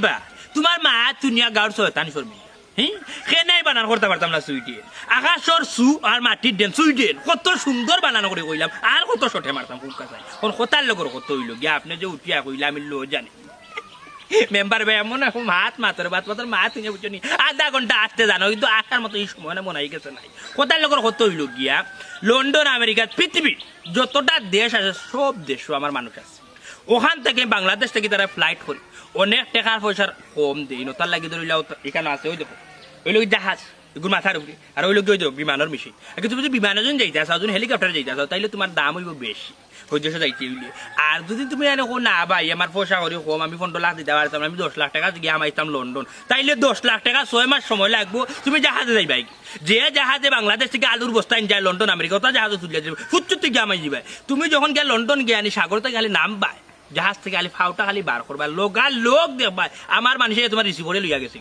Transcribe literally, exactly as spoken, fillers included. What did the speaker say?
বা, তুমার মা তুনিয়া গাউর শয়তান শর্মিন্দা। হি? কেনে বানান করতা পারতাম না সুইডেন। আকাশর সু আর মাটির ডেন সুইডেন। কত সুন্দর বানান করি কইলাম। আর কত শর্টে মারতাম খুব কাছে। অখন কথার লগর কত অইলো গিয়া, আপনে যে উঠিয়া কইলা আমি লো জানি। মেম্বার ভাই এমন এখন মাত মাতর, বাত মাতর মাত হুনিয়া বুঝছো নি? আধা ঘন্টা আসতে জানো, কিন্তু আসার মতো ই সময় না মনে অই গেছে নাই। কথার লগর কত অইলো গিয়া, লন্ডন, আমেরিকা, পৃথিবীর যতটা দেশ আছে, সব দেশো আমার মানুষ আছে। অখান থাকি, বাংলাদেশ থাকি তারা ফ্লাইট করি, অনেক টেকার পয়সার কম দেইন, অতার লাগি ধরিলাও তো ইখানো আছে, ওই দেখো, অইলো গি জাহাজ, ইগুর মাথার উপরে, আর অইলো গি ওই দেখো বিমানর মেশিন। আর তুমি যদি বিমানো যদি যাইতা চাও, যদি হেলিকপ্টারে যাইতা চাও, তাইলে তুমার দাম অইবো বেশি, ওই দেশো যাইতে অইলে। আর যদি তুমি এনে কও, "না ভাই, আমার পয়সা করি কম, আমি পনরো লাখ দিতাম পারতাম না, আমি দশ লাখ টেকা গিয়া হামাইতাম লন্ডন", তাইলে দশ লাখ টেকা ছয় মাস সময় লাগবো, তুমি জাহাজে যাইবায় গি। যে জাহাজে বাংলাদেশ থাকি আলুর বস্তা আইন যায় লন্ডন, আমেরিকা, অতা জাহাজে তুলিয়া যাইবায়, ফুচ্চুত গিয়া হামাই যাইবায়। তুমি যখন গিয়া লন্ডন গিয়া আনি সাগর থাকি খালি নামবায়, জাহাজ থাকি খালি ফাওটা খালি বার করবায়, লগালগ দেখবায় আমার মানুষে তুমার রিসিভারে লইয়া গেছে।